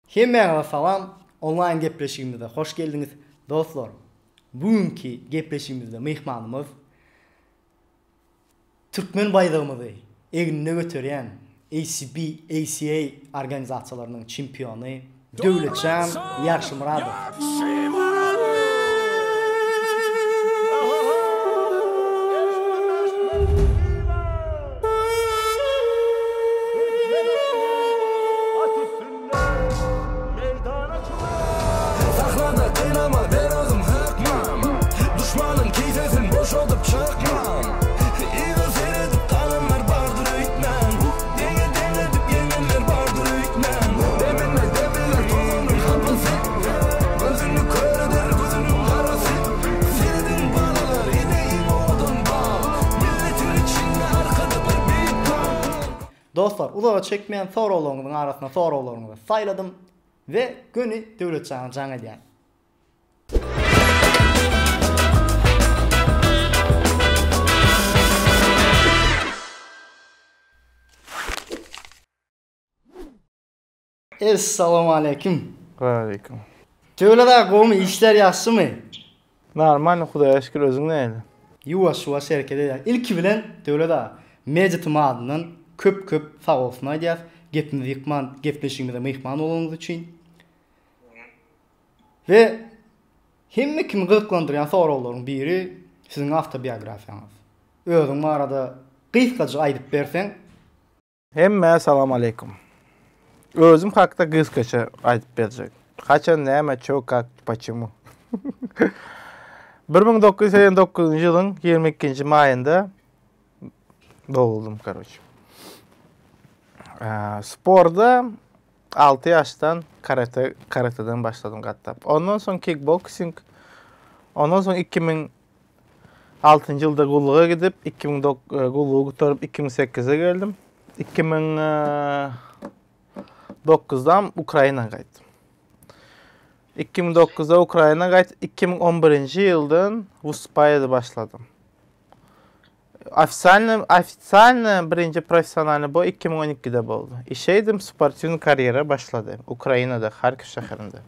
Hemmäňize salam, onlaýn gepleşigimize hoş geldiňiz. Dostlar, bu günki gepleşigimizde myhmanymyz türkmen baýdagymyzy egninde göterýän ACB, ACA organizasiýalarynyň çempiony Döwletjan Ýagşymyradow. Sahnada gynama men özüm hökman Duşmanyň kisesin boşadyp çykman Yza seredip galanlar bardyr öýtmän Deňe deň edip ýeňenler bardyr öýtmän Demine demirler tozanyň hapasy Gözüni kör eder gözüniň garasy Serediň balalar ine iň owadan bag Milletiň içinde arkada bir beýik dag. Dostlar uzaga çekmän soraglaryňyzyň arasynda soraglaryňyzy saýladym we göni Döwletjana jaň edýän. Essalawmaleýkim. Waleýkim. Döwlet aga gowumy işler ýagşymy? Normalny Hudaýa şükür özüň nähili? Ýuwaş ýuwaş hereket edýär. Ilki bilen Döwlet aga Media TM adyndan köp köp sagbolsun aýdýas gepimizi ýykman gepleşigimize myhman bolanyňyz üçin. We hemme kimi gyzyklandyrýan soraglaryň biri siziň awtobiografiýaňyz. Özüň barada gysgajyk aýdyp berseň. Hemmä salam aleýkum. Özüm hakda gysgaça aýdyp berjek. Haçan, näme, ço, kak, paçemu. 1989-njy ýylyň 22-nji maýynda doguldym, karoç. Sporda 6 ýaşdan karate, karateden başladym gatnap. Ondan soň kikboksing, ondan soň 2000 Altynjy ýylda gulluga gidip, 2009 gullugy gutaryp 2008-e geldim. 2009-dam Ukraina gaýtdym. 2009-da Ukraina gaýtdym, 2011-nji ýyldan Wuspaýada başladym. Ofitsialny, ofitsialny birinji professionalny boý 2012-de boldy. Işeýdim, sportiwny karýera başlady Ukrainada, Harkiw şäherinde.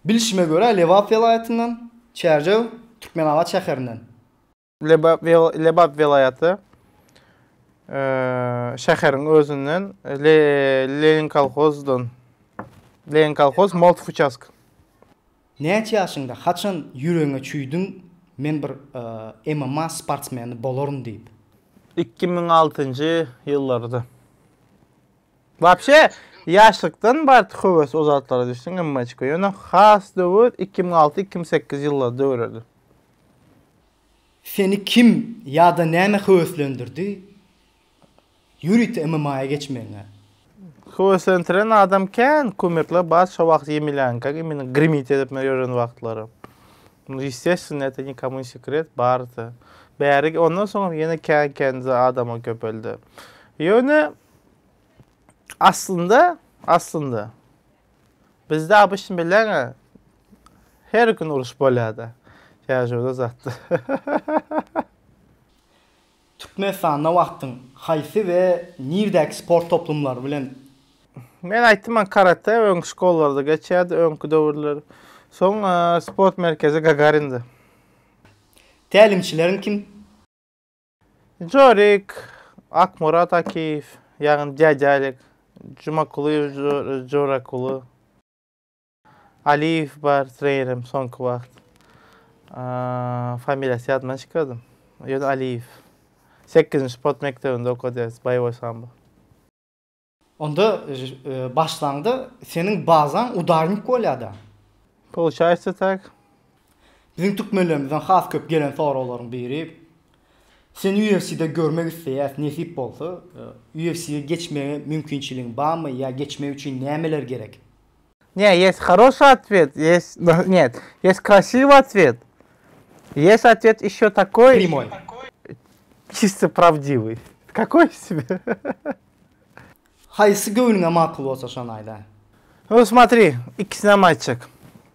Bilşime görä Lebap welaýatyndan, Çärjew, Türkmenabat şäherinden. Lebap Lebap welaýaty şäheriň özünden Lenin kolhozdan Lenin kolhoz Moltow uçastka. Näçe ýaşyňda haçan ýüregiňe çüwdüň men bir MMA sportsmeni bolaryn diýip? 2006-njy ýyllarda. Wapşe ýaşlykdan bar höwes o zatlara düşdüň MMAçka. Ýöne has döwür 2006-2008 ýyllar döwredi. Seni kim ýa-da näme höweslendirdi ýörite MMA-ýa geçmegiňe? Höweslendiren adam kän, kumirler bar şo wagt Ýemilýanka imенно grimit edip ýören wagtlary. Nu естественно это никому не секрет bardy. Bäri ondan soňam ýene kän kän adamlar köpeldi. Ýöne Aslynda, aslynda bizde obyçny bilýäňä her gün uruş bolýada. Ýaşuly zatda. Türkmenistanda wagtyň haýsy we nirdäki sport toplumlary bilen Men aýtdym man karate öňki şkollarda geçýärdi öňki döwürler. Soň sport merkezi Gagarinde. Tälimçileriň kim? Jorik, Akmyrat Akiýew, ýagny Dädälik, Jumakulyýew Jorakuly, Aliýew bar trenerim soňky wagt. Familiýasy ýadymdan çykardym. Ýöne Aliýew. Sekizinji sport mekdebinde okadýar, boýewoý sambo. Onda başlaňda seniň bazaň udarnik bolýada. Получается tak. Biziň türkmenlerimizden has köp gelen soraglaryň biri Seni UFC-de görmek isleýäs nesip bolsa UFC-ge geçmege mümkinçiligiň barmy ýa geçmek üçin nämeler gerek? Ne, есть хороший ответ, есть, нет, есть красивый ответ. Есть ответ еще такой. Прямой. Чисто правдивый. Какой себе? Haýsy göwnüňe makul bolsa şony aýda. Ну смотри, ikisinem aýtjak.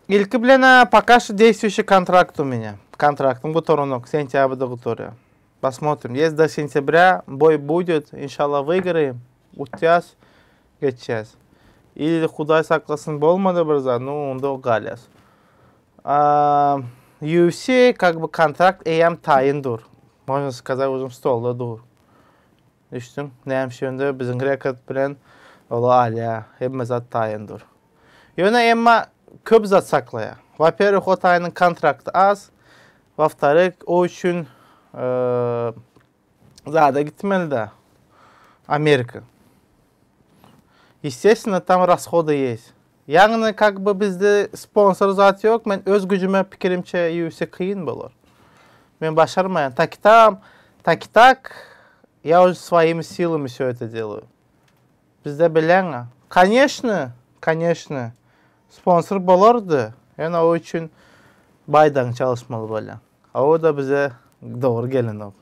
Ilki bilen пока что действующий контракт у меня. Kontraktym gutaranok, sentýabrda gutarýar. Посмотрим. Если до сентября бой будет, иншалла выиграем, utýas, geçýäs. Ili Hudaý saklasyn bolmady bir zat, nu onda galýas. UFC как бы kontrakt eýýäm taýyn dur. Можно сказать, uzun stolda dur. Düşdüň? Näme şonda biziň rekord bilen ola alýa, hemme zat taýyn dur. Ýöne emma köp zat saklaýar. Во-первых, o taýynyň kontrakty az. Во-вторых, o üçin zada gitmeli-de. Amerika. Естественно, там расходы есть. Ýagny как бы bizde sponsor zat ýok. Men öz güjüme pikirimçe UFC kyn bolar. Men başarmaýan. Так там, так и так я уже своими силами все это делаю. Bizde bileňä. Конечно, конечно, sponsor bolardy. Ýöne o üçin baýdagyň çalışmaly bolýar. A o da bize dogry gelenok.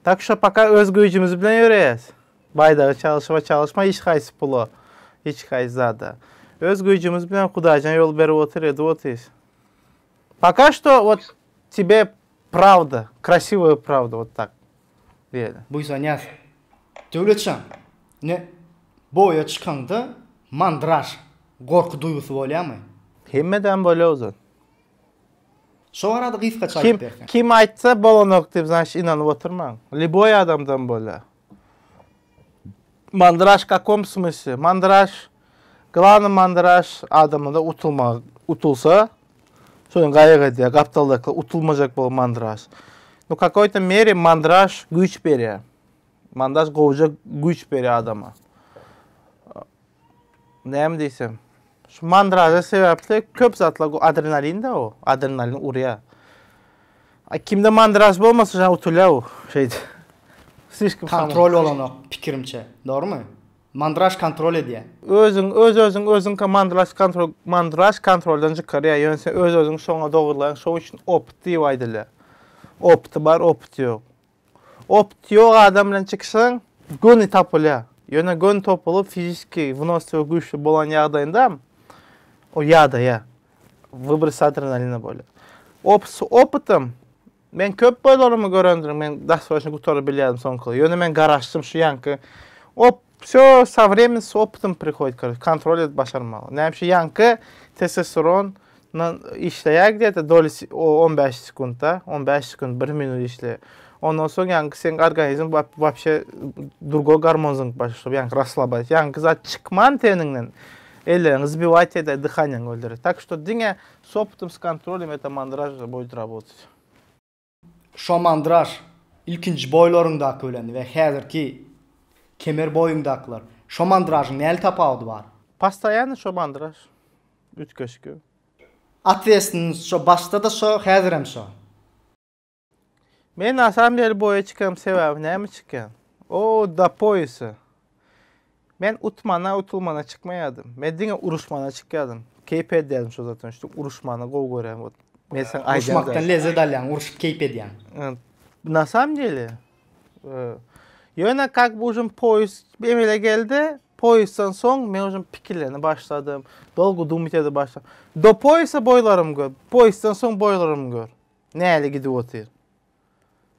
Так что пока öz güýjümiz bilen ýöreýäs. Baýdagy çalışma çalışma hiç haýsy pula, hiç haýsy zada. Öz güýjümiz bilen Hudaýjan ýol berip otyr, edip otyrys. Пока что вот тебе правда, красивая правда, вот так. Diýeli. Buýsanýas. Döwletjan, ne boýa çykaňda mandraž, gorky duýgusy bolýarmy? Hemmeden bolýar uzun. Şo barada gysgaça Kim aýdyp berseň. kim aýtsa bolanok diýip, значит, inanyp oturmaň. Любой adamdan bolýar. Мандраж в каком смысле? Мандраж, главный мандраж adamda utulma, utulsa, şonuň gaýyk edýär, gapdaldaky utulmajak bol мандраж. Ну, какой-то мере мандраж güýç berýär. Мандраж gowja güýç berýär adama. Näme diýsem? Şu mandraža sebäpli köp zatlar adrenalin da o. Adrenalin urýar. A kimde mandraž bolmasa jan utulýar o şeyde. Слишком Kontrol bolanok pikirimçe. Dogrymy? Mandraž kontrol edýär. Özüň öz özüň özüň mandraž kontrol mandraž kontroldan çykarýar. Ýöne sen öz özüň şoňa dogrylaýan, şoň üçin опыт diýip aýdylýar. Опыты bar, опыт ýok. Опыт ýok adam bilen çykyşsaň, göni tapylýar. Ýöne göni topulup fiziki выносливый güýçli bolan ýagdaýynda o ýadaýar. Выброс адреналина bolýar. Опыт с опытом men köp boýlarymy görendirin, men досрочно gutaryp bilýärdim soňky. Ýöne men garaşdym şu ýanky. Оп, все со временем с опытом приходит, короче, контроль edip başarmaly. Näme şu ýanky testosteron işleýär где-то доли 15 sekundda, 15 sekund 1 minut işleýär. Ondan soň ýanky seň organizm вообще другой гормон zyňyp başlap, ýanky расслаблять. Ýanky zat çykman teniňden. Elleriňi сбивать edýär, дыхание öldürýär. Так что diňe с опытом, с контролем это мандраж будет работать. Şo mandraž ilkinji boýlaryňdaky bilen we häzirki kemer boýuňdakylar. Şo mandražyň näli tapawudy bar? Постоянно şo мандраж. Üýtgeşik. Ответственность şo başda da şo, häzirem şo. Men на самом деле boýa çykam sebäbi näme çykýan? O до пояса. Men utmana, utulmana çykmaýardym. Men diňe uruşmana çykýardym. Keýp edýärdim şo zatdan. Şu uruşmany gowy görýän. Вот. Men sen aýdýan. Uruşmakdan lezzet alýan, uruşyp keýp edýän. На самом деле, ýöne как бы уже пояс emele geldi. Поясdan soň men уже pikirlerini başladym. Долго думать edip başladym. Do пояса boýlarym gör. Поясdan soň boýlarym gör. Näle gidip otyr.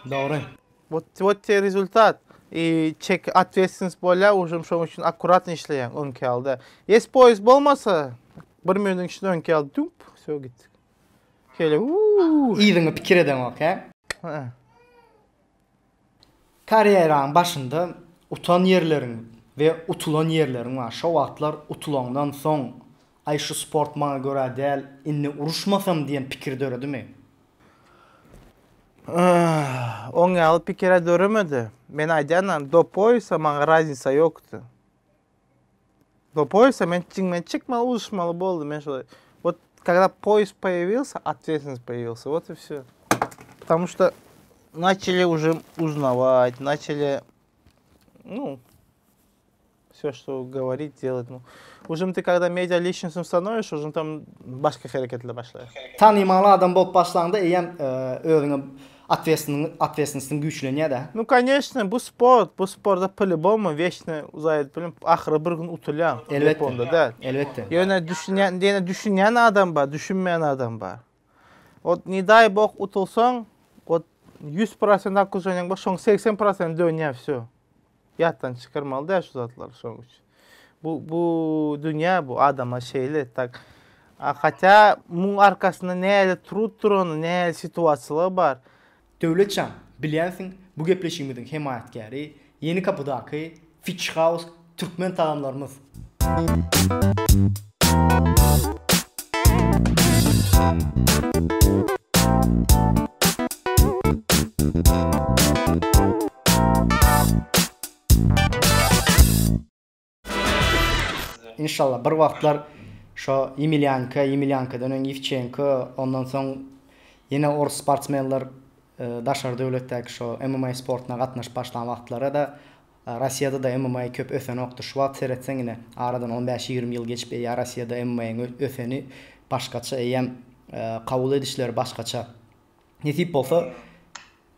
Dogry. Вот, вот тебе результат. И чек ответственность bolýar, уже şoň üçin аккуратно işleýän öňki alda. Если пояс bolmasa, bir minutyň içinde öňki aldy, dup, все gitdik. Şeýle, uuu. Yzyňy pikir edeňok, he? Ha. Karýeraň başynda utan ýerleriň we utulan ýerleriň bar. Şo wagtlar utulandan soň aý şu sport maňa görä däl, indi uruşmasam diýen pikir döredimi? Oň ýaly pikire döremedi. Men aýdýanam, do пояса maňa разница ýokdy. До пояса men men çykmaly, uruşmaly boldy. Men şolar. Вот когда пояс появился, ответственность появился. Вот и все. Потому что начали уже узнавать, начали, ну, все, что говорить, делать. Ну, уже ты когда медиа личностью становишься, уже там başga hereketler başlaýar. Tanymaly adam bolup başlaňda eýem özüňe ответственность ответственностьň güýçlenýär-de. Ну, конечно, bu sport, bu sporda по-любому вечно uzaýyp bilim, ahyry bir gün utulýan. Elbetde. Onda da. Elbetde. Ýöne düşünýän, ýene düşünýän adam bar, düşünmeýän adam bar. Вот не дай бог utulsaň, вот 100% окружениең bar, şoň 80% dönýär, все. Ýatdan çykarmaly däl şu zatlar şoň üçin. Bu bu dünýä bu adamlar şeýle tak. A hatä muň arkasynda näle trud durany, näle situasiýalar bar. Döwletjan, bilýänsiň, bu gepleşigimiziň hemaýatkäri Ýeni Kapydaky Fitch House türkmen tagamlarymyz. Inşallah bir wagtlar şo Ýemelýanka, Ýemelýankadan öň Ýewçenko, ondan soň ýene orus sportsmenler daşary döwletdäki şo MMA sportuna gatnaşyp başlan wagtlary-da Russiýada-da MMA köp ösenokdy. Şu wagt seretseň ine aradan on bäş-ýigrimi ýyl geçip eýýä Russiýada MMA-iň öseni başgaça eýýäm kabul edişleri başgaça. Nesip bolsa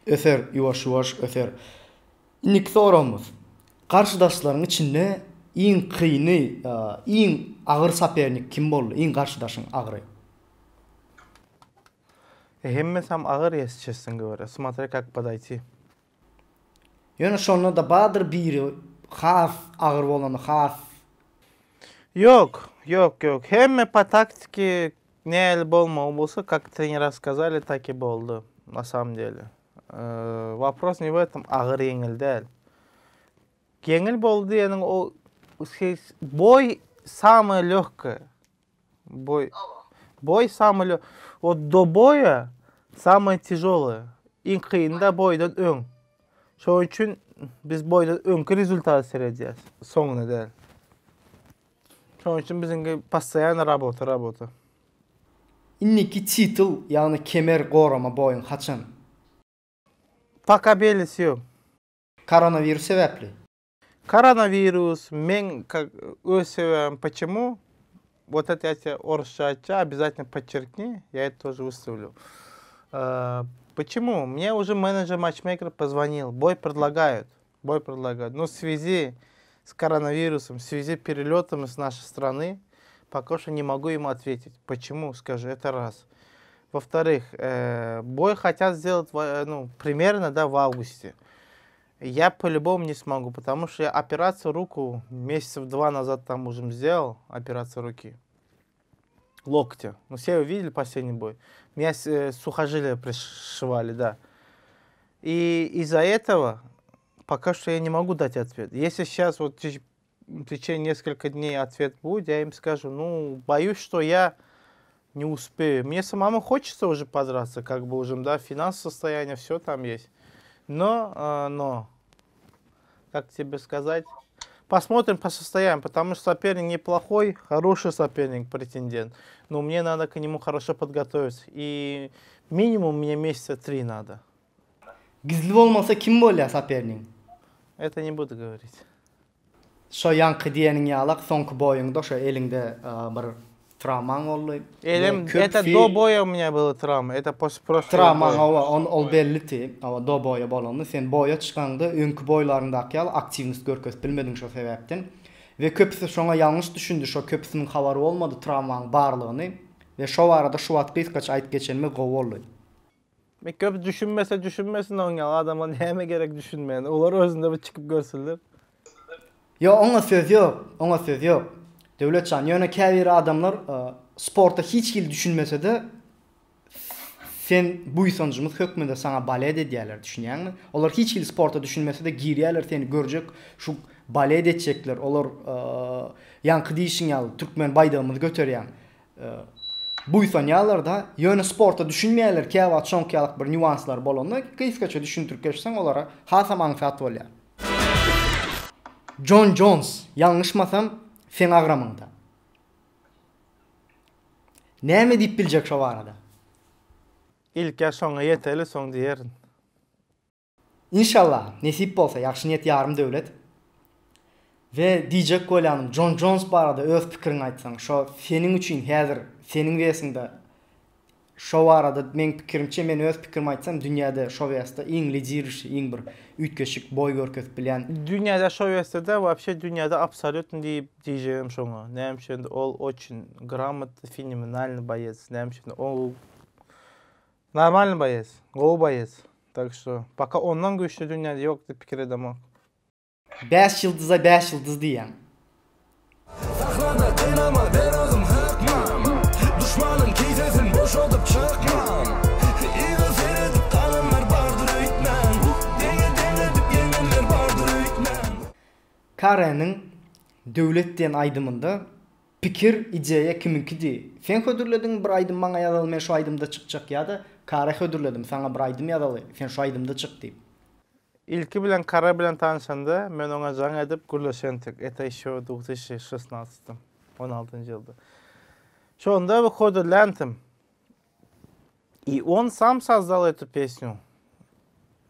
öser ýuwaş-ýuwaş öser. Indiki soragymyz. Garşydaşlaryň içinde iň kyny, iň agyr sopernik kim boldy? Iň garşydaşyň agyry? Hemmesem agyr ýesi çesno goworýa, smotri kak podaýti. Ýöne şonda-da bardyr biri has agyr bolany, has. Ýok, ýok, ýok. Hemme po taktiki nähili bolmaly bolsa, kak trenera skazali, tak i boldy, na samom dele. Wopros ne w etom, agyr ýeňil däl. Ýeňil boldy diýeniň o boý samое lýogkoe. Boý boý samое lýog. Wot do boýa samое týažoloe. Iň kyny-da boýdan öň. Şonuň üçin biz boýdan öňki rezultata seredýäs, soňuna däl. Şonuň üçin biziňki postoýanno rabota, rabota. Indiki titul, ýagny kemer gorama boýuň haçan? Paka bellisi ýok. Koronawirus sebäpli. Koronawirus, meň kak öz sebäbim počemu, wot et ýa te orusça aýtja obязательно podçerkni, ýa et тоже wystavlю. Počemu, mne уже menedžer matchmaker pozvonil, boý predlagaýut, boý predlagaýut, no w swezi s koronawirusom, w swezi perelýotom s našej strany, poka şo ne mogu im otwetit, počemu, skažu, eto raz. Во вторых, boý hotýat sdelat nu primerno da w awguste. Ýa po lýubomu ne smogu, potomu şo ýa operasiýa ruku mesýacew dva nazad tam užem sdelal, operasiýa ruki. Loktýa. Nu wse uwideli posledniý boý. Mýa suhožiliýa prişiwali, da. I iz-za etogo poka şto ýa ne mogu dat otwet. Ýesli sýas wot w teçeniýe neskolko dneý otwet budet, ýa im skažu, nu, boýus, şto ýa ne uspeýu. Mne samomu hoçetsa uje podraться, kak by uje, da, finansowyý sostoýaniýe, wsё tam ýest. No, no, kak tebe skazat, posmotrim po sostoýaniýu, potomu şto sopernik neplohoý, horoşyý sopernik, pretendent, no mne nado k nemu horoşo podgotowitsya i minimum mne mesýatsa tri nado. Gizli bolmasa kim bolýa sopernigiň? Eto ne budu goworit. Şo ýaňky diýeniň ýalak soňky boýuňda şo eliňde bir trawmaň boldy. Elim eto do boýa u menya byla trawma eto posle proşlogo boýa. Trawmaň hawa ol bellidi hawa do boýa bolanda sen boýa çykaňda öňki boýlaryňdaky ýaly aktiwnost görkezip bilmediň şo sebäpden we köpüsi şoňa ýalňyş düşündi şo köpüsiniň habary bolmady trawmaň barlygyny we şo barada şu wagt gysgaça aýdyp geçenimiz gowy boldy. Men köp düşünmese düşünmesin oň ýaly adama näme gerek düşünmäne olar özünde bir çykyp görsünler. Ýok oňa söz ýok oňa söz ýok Döwletjan ýöne käbir adamlar sporta hiç hili düşünmesede sen buýsanjymyz hökmünde saňa balet edýärler düşünýäňmi olar hiç hili sporta düşünmesede girýärler seni görjek şu balet etjekler olar ýaňky diýişiň ýaly türkmen baýdagymyzy göterýäň Buýsanýarlar-da, ýöne sporta düşünmeýärler, käwagt şoňky ýalak bir nýuanslar bolanda gysgaça düşündirip geçseň olara hasam aňsat bolýar. Jon Jons, ýalňyşmasam, seň agramyňda. Näme diýip biljek şo barada? Ilk-ä şoňa ýeteli, soň diýerin. Inşallah, nesip bolsa, ýagşy niýet ýarym döwlet. We diýjek bolýanym, Jon Jons barada öz pikiriňi aýtsaň, şo seniň üçin häzir seniň wesiňde şo barada meň pikirimçe men öz pikirimi aýtsam dünýäde şo wesde iň lidirişi, iň bir üýtgeşik boý görkezip bilýän. Dünýäde şo wesde däl, wapşe dünýäde absolýutno diýip diýjegim şoňa. Näme üçin ol oçin gramotny, fenomenalnyý boýes. Näme üçin ol Normalny boýes, gowy boýes. Tak şto, poka ondan güýçli dünýäde ýok diýip pikir edemok. Bäş ýyldyza bäş ýyldyz diýýäň. gynama men özüm hökman Duşmanyň kisesin boşadyp çykman Yza seredip galanlar bardyr öýtmän Deňe deň edip ýeňenler bardyr öýtmän. Kareniň Döwlet diýen aýdymynda pikir, ideýa kimiňkidi? Sen hödürlediňmi bir aýdym maňa ýazaly men şu aýdymda çykjak ýa-da Kare hödürledimi saňa bir aýdym ýazaly sen şu aýdymda çyk diýip? Ilki bilen Kara bilen tanyşanda men oňa jaň edip gürleşendik, это ýeşe w dwutysçi şestnadsatym, on altynjy ýylda. Şonda hödürländim. I on sam sozdal etu pesnю.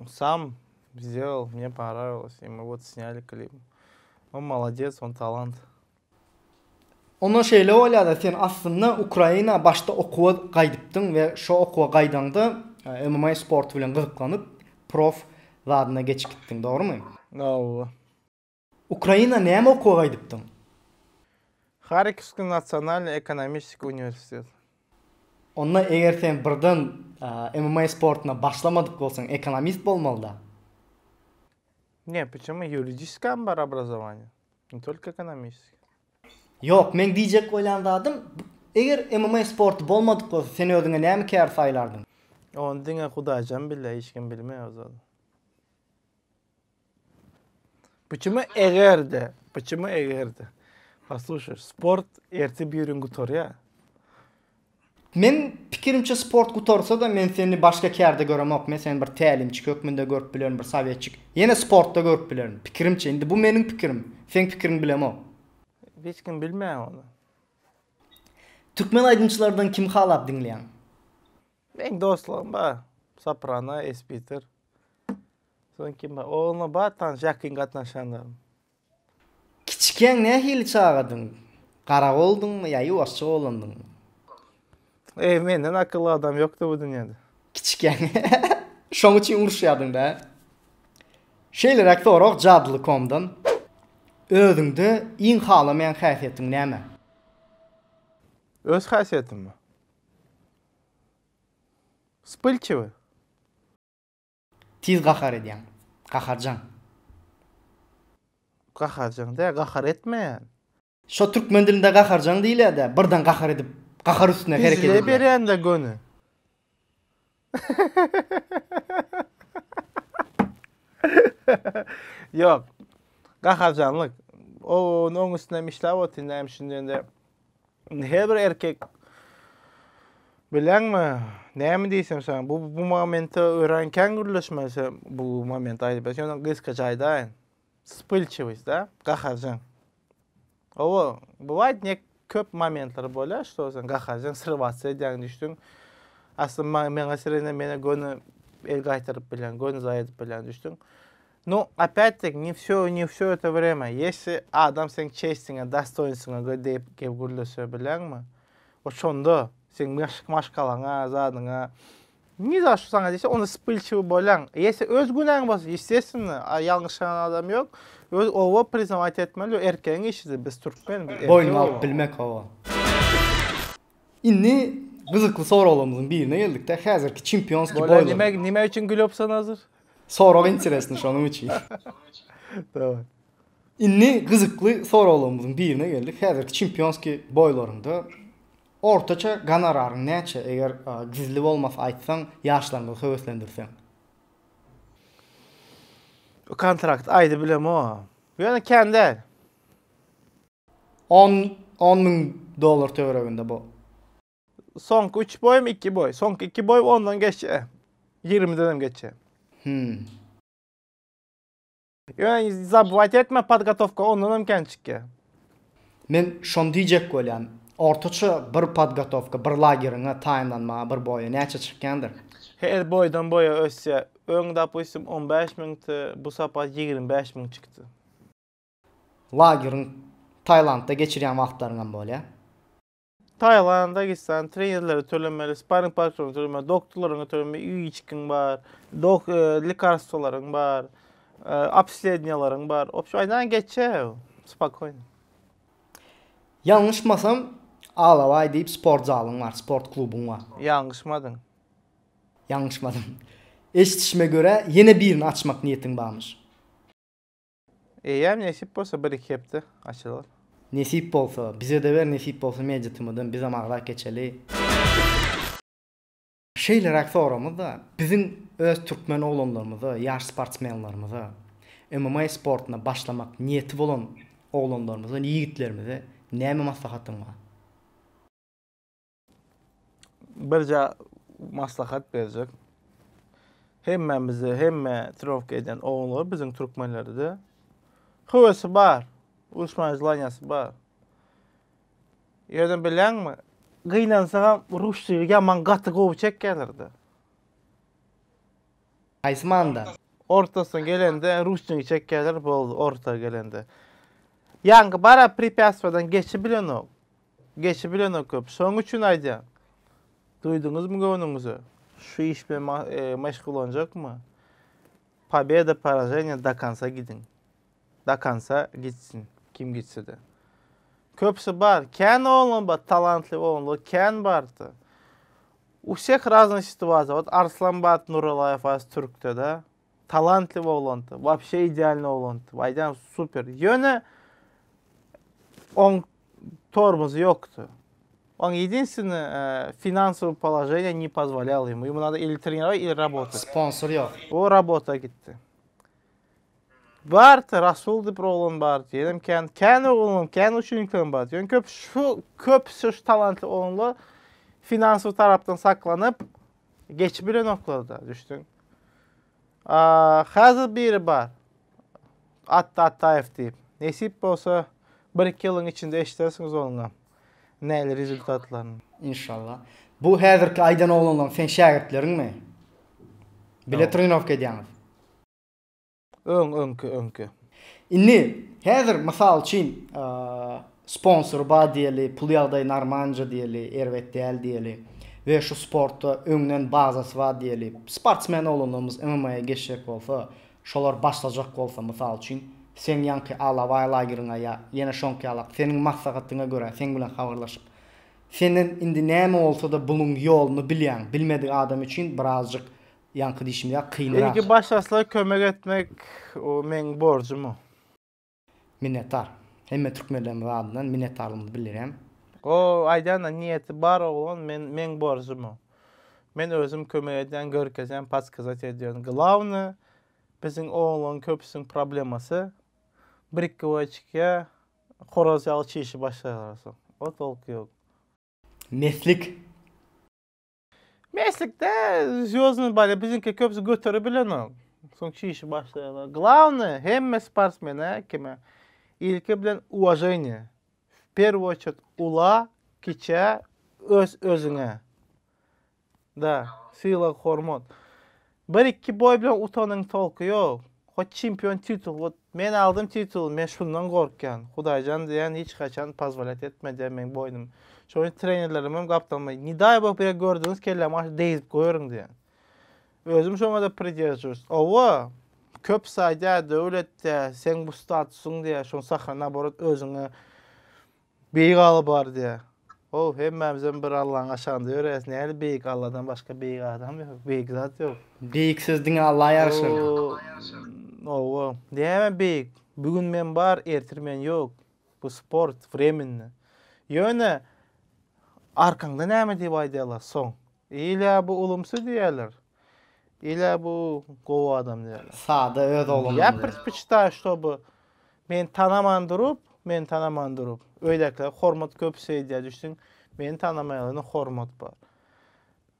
Sam сделал, мне понравилось, и мы вот сняли klip. On молодец, on talant. Onda şeýle bolýada sen aslynda Ukraina başda okuwa gaýdypdyň we şo okuwa gaýdaňda MMA sporty bilen gyzyklanyp prof zadyna geçip gitdiň dogrymy? Hawa. Ukraina näme okuwa gaýdypdyň? Harkowskiý nasionalnyý ekonomiçeskiý uniwersitet. Onda eger sen birden MMA sportuna başlamadyk bolsaň ekonomist bolmalyda? Ne, почему ýuridiskam bar obrazowaniýe. Ne tolko ekonomiçeskiý. Ýok, meň diýjek bolýan zadym, eger MMA sporty bolmadyk bolsa, sen özüňe näme kär saýlardyň? Ony diňe Hudaýjan bilýär, hiç kim bilmeýär o zady. Почему eger-de, почему eger-de? Послушай, sport erte bir gün gutarýar. Men pikirimçe sport gutarsa-da men seni başga kärde göremok. Men seni bir tälimçi hökmünde görüp bilerin, bir sowetçik. Ýene sportda görüp bilerin. Pikirimçe indi bu meniň pikirim. Seň pikiriňi bilemok. Hiç kim bilmeýär ony. Türkmen aýdymçylardan kimi halap diňleýäň? Meň dostlarym bar. Soprano, Espiter. Soň kim bar? Oglanlar bar tanyş ýakyn gatnaşýanlarym. Kiçikäň nähili çagadyň? Garagoldyňmy ýa ýuwaşja oglandyňmy? Eý, menden akylly adam ýokdy bu dünýede. Kiçikäň. Şoň üçin uruşýardyň-da. Şeýleräk sorag Jadyly komdan. Özüňde iň halamaýan häsiýetiň näme? Öz häsiýetimmi? Wspylçiwy. Tiz gahar edýäň. Gaharjaň. Gaharjaň däl, gahar etmeýän. Şo türkmen dilinde gaharjaň diýilýär-dä, birden gahar edip, gahar üstüne hereket edýän. Berýän-de göni. Ýok. Gaharjaňlyk. O onuň üstüne işläp otyryn näme üçin diýende. Her bir erkek bileňmi, näme diýsem saňa, bu bu momentde örän kän gürleşmeli bu moment aýdyp, ýöne gysgaça aýdaýyn. Wspylçiwost, da, gaharjaň. Owa, bywaýt ne köp momentler bolýar, şto sen gaharjaň, srywatsa edýäň düşdüň. Aslynda maňa seredende meni göni el gaýtaryp bilýän, göni zaý edip bilýän düşdüň. Nu, opýat-taky, ne wsё, ne wsё это wremýa. Ýesli adam seň çestiňe, dostoýnstwyňa diýip gep gürlese bilýäňmi? Wot şonda seň maşgalaňa, zadyňa ni za şo saňa diýse, onda wspylçiwy bolýaň. Ýesli öz günäň bolsa, ýestestwennä, ýalňyşan adam ýok. Öz oba priznawać etmeli, erkegiň işidir, biz türkmen, biz erkek. Boýnuňa alyp bilmek, hawa. Indi gyzykly soraglarymyzyň birine geldik-de, häzirki çempionskiý boýlar. Nime, nime üçin gülüpsiň hazir? Sorag interesny şonuň üçin. Daway. Indi gyzykly soraglarymyzyň birine geldik. Häzirki çempionskiý boýlarynda ortaça gonoraryň näçe? Eger gizli bolmasa aýtsaň, ýaşlarymyzy höweslendirseň. Kontrakt aýdy bilemok. Ýöne kän däl. On, on müň dollar töwereginde bu. Soňky üç boýum iki boý. Soňky iki boý ondan geçýär. Ýigrimiden hem geçýär. Hmm. Ýöne zabywać etme podgotowka ondan hem kän çykýar. Men şony diýjek bolýan. Ortaça bir podgotowka, bir lageriňe taýynlanmaga bir boýa näçe çykýandyr? Her boýdan boýa ösýär. Öň dopustim 15 müňdi, bu sapar 25 müň çykdy. Lageriň Tailandda geçirýän wagtlaryňam bolýar. Tailanda gitseň trenerlere tölemeli, sparring partneriňe tölemeli, doktorlaryňa tölemeli, öý-içgiň bar, dok lekarstwalaryň bar, obsledniýalaryň bar. Obşim aýdan geçýär spokoýno. Ýalňyşmasam Alabaý diýip sport zalyň bar, sport klubuň bar. Ýalňyşmadyň. Ýalňyşmadym. Eşidişime görä ýene birini açmak niýetiň barmyş. Eýýäm nesip bolsa bir-iki hepde açylar. Nesip bolsa, bize-de ber, nesip bolsa Media TM-den bizem agzap geçeli. Şeýleräk soramyzda, biziň öz türkmen oglanlarymyza, ýaş sportsmenlerimize, MMA sportuna başlamak niýeti bolan oglanlarymyza, ýigitlerimize näme maslahatyň bar? Birje maslahat berjek. Hemmämize, hemme trenirowka edýän oglanlar biziň türkmenlerde höwesi bar, uruşmaga želaniýasy bar. Ýöne bilýäňmi, gynansagam ruşlygy ýaman gaty gowy çekýärler-de. Haýsy manyda? Ortasyna gelende ruşlygy çekýärler, boldy, orta gelende. Ýaňky bara prepýatstwadan geçibilenok. Geçibilenok köp. Şonuň üçin aýdýan. Duýduňyzmy göwnüňize? Şu iş bilen meşgullanjakmy? Pobeda, poraženiýe do konca gidiň. Do konca gitsin, kim gitse-de. Köpüsi bar, kän oglan bar, talantly oglanlar kän bardy. U всех разная ситуация. Вот Arslanbat Nuralaýew az türkde-de. Talantly oglandy, вообще idealny oglandy. Aýdýan super. Ýöne oň tormozy ýokdy. Oň единственное финансовое положение не позволяло ему. Ему надо или тренировать, или работать. Sponsor ýok. O rabota gitdi. Bardy, Rasul diýip bir oglan bardy. Ýenem kän, kän oglan, kän uçeniklerim bardy. Ýöne köp şu köpüsi şu talantly oglanlar finansowy tarapdan saklanyp geçip bilenoklar-da, düşdüň. Häzir biri bar. Atda Ataýew diýip. Nesip bolsa bir-iki ýylyň içinde eşidersiňiz onuňam nähili rezultatlaryny. Inşallah. Bu häzirki aýdan oglanlaryň seň şägirtleriňmi? Bile trenirowka edýäňiz. Öň öňki öňki. Indi häzir mysal üçin sponsor bar diýeli, pul ýagdaýy normalnja diýeli, erbet däl diýeli we şu sportda öňden bazasy bar diýeli. Sportsmen oglanlarymyz MMA-ýa geçjek bolsa, şolar başlajak bolsa mysal üçin seň ýaňky Alabaý lageriňe ýa ýene şoňky ýalak seniň maslahatyňa görä seň bilen habarlaşyp senden indi näme bolsa-da buluň ýoluny bilýäň, bilmedik adam üçin birazjyk Ýaňky diýşim ýaly kynrak. Ilki başlaslar kömek etmek o meň borjum o. Minnetdar. Hemme türkmenlerimiz adyndan minnetdarlygymyzy bildirýän. O aýdýan-da niýeti bar oglan men meň borjum o. Men özüm kömek edýän görkezýän podskazat edýän. Glawny biziň oglanlaryň köpüsiniň problemasy bir iki boý çykýa horaz ýaly çişip başlaýarlar soň. O tolky ýok. Meslik. Meslikde zwýozdnyý bolýa biziňki köpüsi göterip bilenok. Soň çişip başlaýarlar. Glawnyý hemme sportsmene kime ilki bilen uwaženiýe. W perwu oçerit ula, kiçä, öz özüňe. Da, sylag hormat. Bir iki boý bilen utanyň tolky ýok. Hot çempion titul wot men aldym tituly men şundan gorkýan. Hudaýjan diýýän hiç haçan pozwolýat etme diýýän meň boýnum. Şoň üçin trenerlerimem gapdalyma ne daý bog bir gördüňiz kellämi aşyp degizip goýaryn diýýän. Özüm şoňada pridерживаюсь. Owa köpüsi aýdýar döwlet diýýär seň bu statusyň diýýär şoň sahna naborot özüňe Beýik Alla bar diýýär. How, hemmämizem bir Allaň aşagynda ýöreýäs. Nähili beýik Alladan başga beýik adam ýok, beýik zat ýok. Beýik söz diňe Alla ýaraşar. Hawa. Näme beýik? Bu gün men bar, ertir men ýok. Bu sport, wremenny. Ýöne arkaňda näme diýip aýdýarlar soň? Ilä bu ulumsy diýýärler. Ilä bu gowy adam diýýärler. Sada öz oglunyň. Ýa predpoçitaýu, ştoby Meni tanaman durup, meni tanaman durup, öýdäkiler hormat köp şeýdýär düşdüň, meni tanamaýanlarda hormat bar.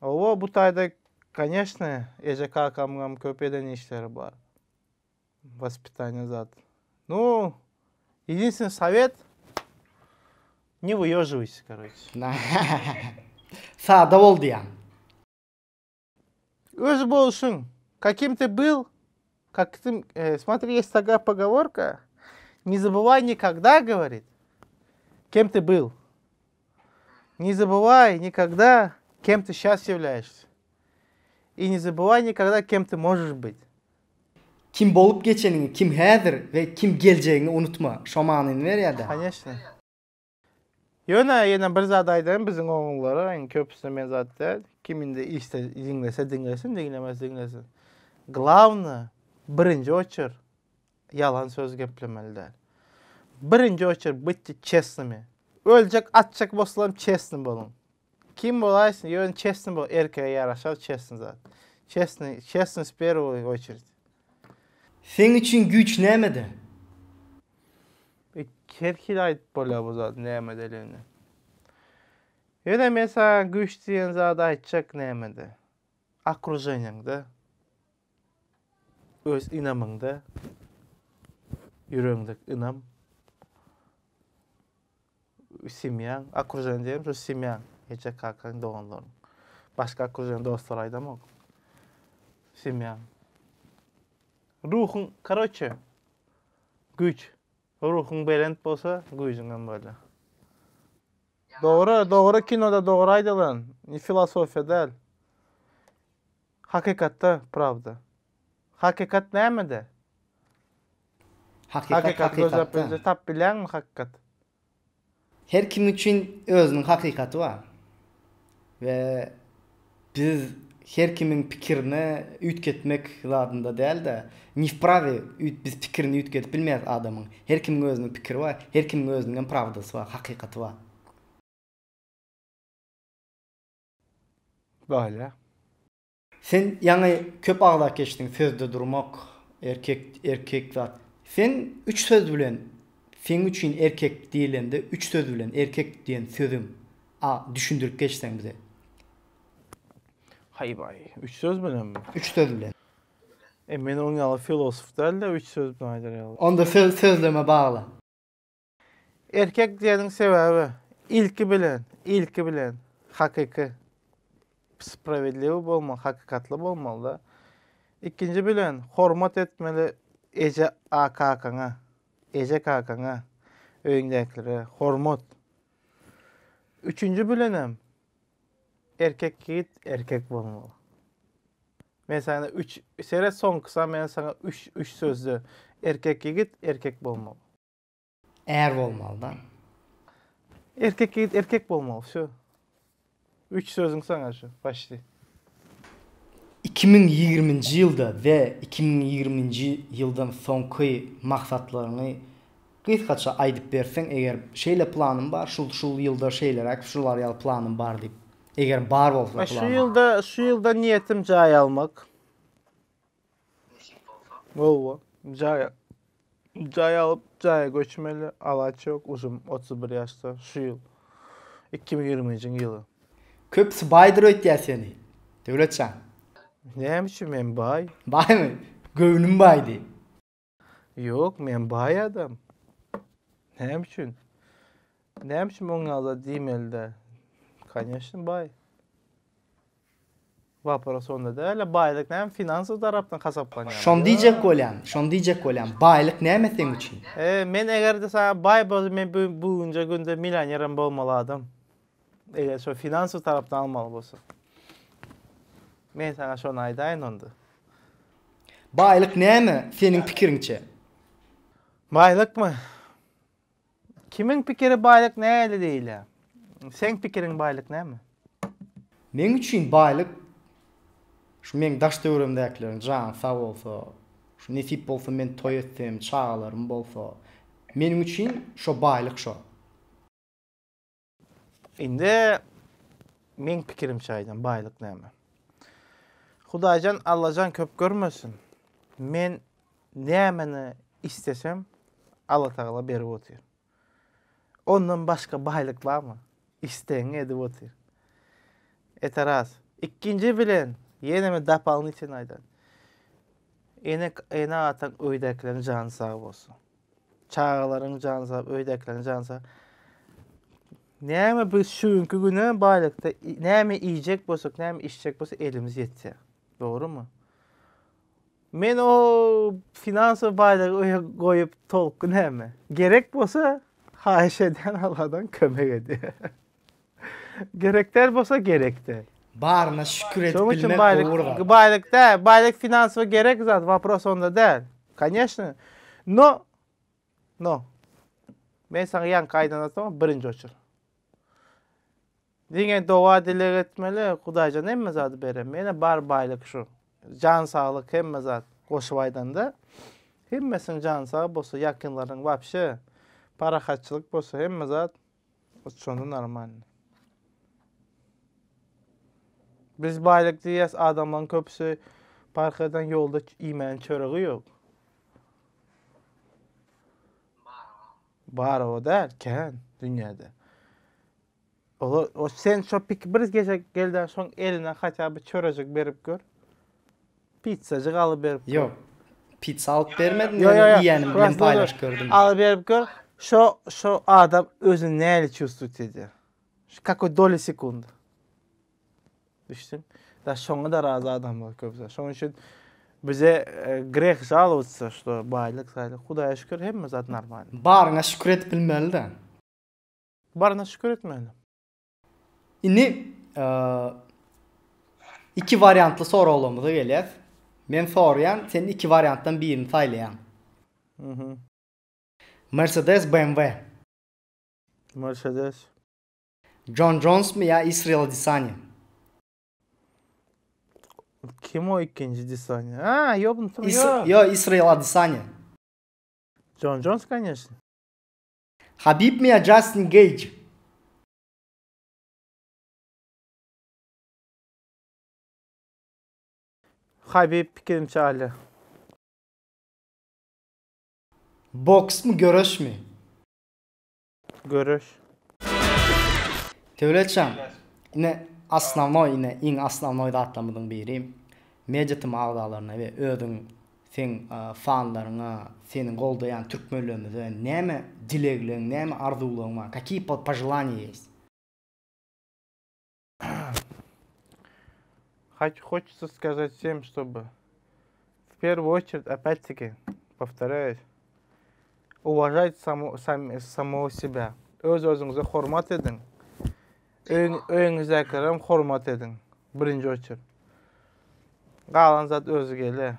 Hawa, bu taýda, koneşne, eje kakamyňam köp eden işleri bar. Waspitaniýa zat. Nu, единственный совет, не выеживайся, короче. Sada bol diýýäň. Öz bolşuň, каким ты был, как ты, э, смотри, есть такая поговорка, не забывай никогда, говорит, кем ты был. Не забывай никогда, кем ты сейчас являешься. И не забывай никогда, кем ты можешь быть. Kim bolup geçeniňi, kim häzir we kim geljegiňi unutma. Şo manyny berýär-dä. Конечно. Ýöne ýene bir zat aýdaýyn biziň oglanlara iň köpüsine men zat däl kim indi işde diňlese diňlesin diňlemese diňlesin glawny birinji oçer ýalan söz geplemeli däl. Birinji oçer bytde çesnymy. Öljek atjak bolsalam çesny boluň. Kim bolaýsyn ýöne çesny bol erkege ýaraşar çesny zat. Çesny çesny w perwoý oçerit. Seň üçin güýç nämede? Her hili aýdyp bolýar bu zady nämedeligini. Ýöne men saňa güýç diýen zady aýtjak nämede. Okruženiýaňda. Öz ynamyňda. Ýüregiňdeki ynam. Semýaň, okruženiýa diýelim şu semýaň, eje kakaň, doganlaryň. Başga okruženiýa dostlar aýdamok. Semýaň. Ruhuň, karoçe, güýç. Ruhuň belent bolsa, güýjüňem bolýar. Dogry, dogry kinoda dogry aýdylan, filosofiýa däl. Hakykatda prawda. Hakykat nämede? Hakykat Hakykat gözläp hakykatda. bilse tap bilýäňmi hakykat? Her kim üçin özüniň hakykaty bar. We biz her kimiň pikirini üýtgetmek zadynda däl-de, ne wprawe biz pikirini üýtgedip bilmeýäris adamyň. Her kimiň özüniň pikiri bar, her kimiň özüniňem prawdasy bar, hakykaty bar. Bolýa. Sen ýaňy köp agzap geçdiň sözde durmak, erkek erkek zat. Sen üç söz bilen seň üçin erkek diýilende üç söz bilen erkek diýen sözüň a düşündirip geçseň bize. Haýbaý, üç söz bilenmi? Üç söz bilen. E men oň ýaly filosof däl-de üç söz bilen aýdar ýaly. Onda söz sözleme bagla. Erkek diýeniň sebäbi, ilki bilen, ilki bilen, hakyky, spravedliwy bolmaly, hakykatly bolmaly-da. Ikinji bilen, hormat etmeli eje a kakaňa, eje kakaňa, öýüňdäkilere hormat. Üçünji bilenem, erkek ýigit erkek bolmaly. Men saňa üç, seret soňkusa men saňa üç, üç sözde, erkek ýigit erkek bolmaly. Är bolmaly da. Erkek ýigit erkek bolmaly wsё. Üç sözüň saňa şu paçti. 2020-nji ýylda we 2020-nji ýyldan soňky maksatlaryňy gysgaça aýdyp berseň eger şeýle planym bar şul şul ýylda şeýleräk şular ýaly planym bar diýip eger bar bolsa Şu planyň. ýylda şu ýylda niýetim jaý almak. Hawa, jaý jaý alyp jaýa göçmeli, alaç ýok, ujum 31 ýaşda şu ýyl. 2020-nji ýyly. Köpüsi baýdyr öýtýär seni. Döwletjan. Näme üçin men baý? Baýmy? Göwnüm baý diý. Ýok, men baý adam. Näme üçin? Näme üçin oň ýaly diýmeli däl? Koneçno baý. Wapros onda däl, baýlyk näme finansowy tarapdan hasaplanýar. Şony diýjek bolýan, şony diýjek bolýan. Baýlyk näme seň üçin? E, men eger-de saňa baý bolsa, men bu bu günje günde millionerem bolmaly adam. Eger şo finansowy tarapdan almaly bolsa. Men saňa şony aýdaýyn onda. Baýlyk näme seniň pikiriňçe? Baýlykmy? Kimiň pikiri baýlyk näli diýilýär? Seň pikiriň baýlyk näme? Meň üçin baýlyk şu meň daş töweregimdäkileriň jany sag bolsa, şu nesip bolsa men toý etsem, çagalarym bolsa, meniň üçin şo baýlyk şo. Indi meň pikirimçe aýdam baýlyk näme? Hudaýjan Allajan köp görmesin. Men nämeni istesem Allatagala berip otyr. Ondan başga baýlyk barmy? Islegiňi edip otyr. Ete ras. Ikinji bilen ýene men dopolnitelno aýdan. Ene ene ataň öýdäkileriň jany sag bolsun. Çagalaryň jany sag, öýdäkileriň jany sag. Näme biz şu günki güne baýlykda näme iýjek bolsak, näme içjek bolsak elimiz ýetýär. Dogrumy? Men o finansowy baýlygy öýe goýup tolky näme? Gerek bolsa haýyş edýän Allahdan kömek edýär. Gerek däl bolsa gerek däl. Baryna şükür edip Şonuň üçin bilmek baýlyk gowy bir zat. baýlyk däl, baýlyk finansowy gerek zat, wopros onda däl. Koneçno. No no. Men saňa ýaňky aýdan zatym birinji oçur. Diňe doga dileg etmeli, Hudaýjan hemme zady berer. Mene bar baýlyk şu. Jan saglyk hemme zat goşup aýdanda. Hemmesiniň jany sag bolsa, ýakynlaryň wapşe. Parahatçylyk bolsa hemme zat şonda normalny. Biz baýlyk diýýäs, adamlaryň köpüsi parh eden ýolda iýmäne çöregi ýok. Bar o däl, kän dünýäde. Olar o sen şo pik bir gezek gelden soň eline hatda bir çörejik berip gör. Pizzajyk alyp berip gör. Ýok. Pizza alyp bermedim, Ýo, ýo, ýöne ýo. iýenim bilen Prosta paýlaşyp gördüm. Alyp berip gör. Şo şo adam özüni nähili çувствовать edýär. Şu kakoý doly sekunda. Düşdüň? Da şoňa da razy adamlar köp. Şonuň üçin bize e, greh žalowаться, что baýlyk, saýlyk. Hudaýa şükür hemme zat normal. Baryňa şükür edip bilmeli-de. Baryna şükür etmeli. Indi iki wariantly soraglarymyza gelýäs. Men soraýan, sen iki wariantdan birini saýlaýaň. Mhm. Mercedes BMW. Mercedes. Jon Jonesmy ýa Israel Adesanya? Kim o ikinji Adesanya? Ha, ýok, ýok. Ýok, Israel Adesanya. Jon Jones, конечно. Habibmi ýa Justin Geýj? Habib pikirimçe alýar. Boksmy göreşmi? Göreş. Döwletjan, ine osnownoý ine iň osnownoý zatlarymyzyň biri Media TM agzalaryna we özüň seň fanlaryňa, seni goldaýan türkmenlerimize näme dilegleň, näme arzuwlaryň bar? Kakiý poželaniýa ýest? Хочется сказать всем, чтобы в первую очередь, опять-таки, повторяюсь, уважать само, сам, самого себя. Öz özüňize hormat ediň. Öýüňizdäkilere hormat ediň. Birinji очередь. Galan zat özi gelýär.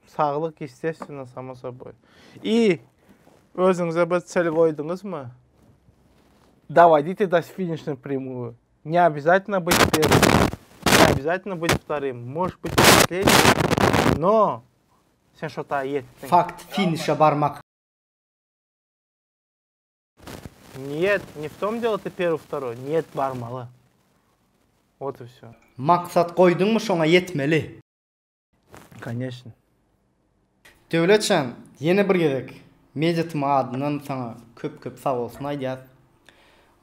Saglyk естественно, само собой. И özüňize bir cel goýduňyzmy? Доводите до финишной прямую. Не обязательно быть первым, не обязательно быть вторым, можешь быть последним, но sen şo taýa ýetdiň. Fakt finişe barmak. Нет, не в том дело ты первый, второй. Нет, barmaly. Вот и все. Maksat goýduňmy şoňa ýetmeli. Конечно. Döwletjan, ýene bir gezek Media TM adyndan saňa köp köp sag bolsun aýdýas.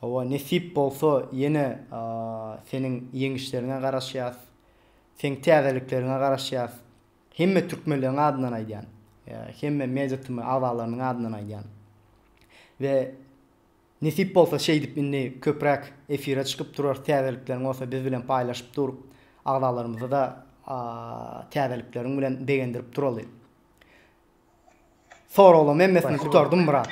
Hawa, nesip bolsa ýene seniň ýeňişleriňe garaşýas. Seň täzelikleriňe garaşýas. Hemme türkmenleriň adyndan aýdýan. Hemme Media TM agzalarynyň adyndan aýdýan. We nesip bolsa şeýdip indi köpräk efire çykyp durarys, täzelikleriň bolsa biz bilen paýlaşyp dur. Agzalarymyzy-da täzelikleriň bilen begendirip duraly. Soraglaryň hemmesini gutardym brat.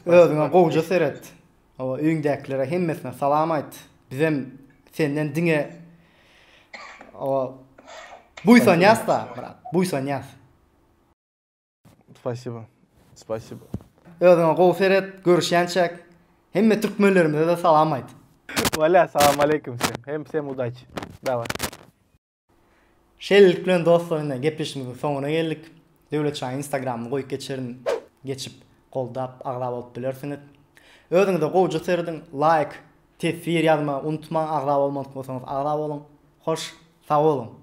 Özüňe gowja seret. Hawa, öýüňdäkilere hemmesine salam aýt. Bizem senden diňe hawa buýsanýas-da, brat, buýsanýas. Spasibo. Spasibo. Özüňe gowy seret, görüşýänçäk. Hemme türkmenlerimize-de salam aýt. Wala, salam aleýkum wsem. Hem wsem udaçi. Daway. Şeýlelik bilen dostlar ine gepleşigimiziň soňuna geldik. Döwlet şanyň instagramyny goýup geçerin geçip goldap agza bolup bilersiňiz. Özüňize gowja serediň laýk teswir ýazmagy unutmaň agza bolmadyk bolsaňyz agza boluň. Hoş sag boluň.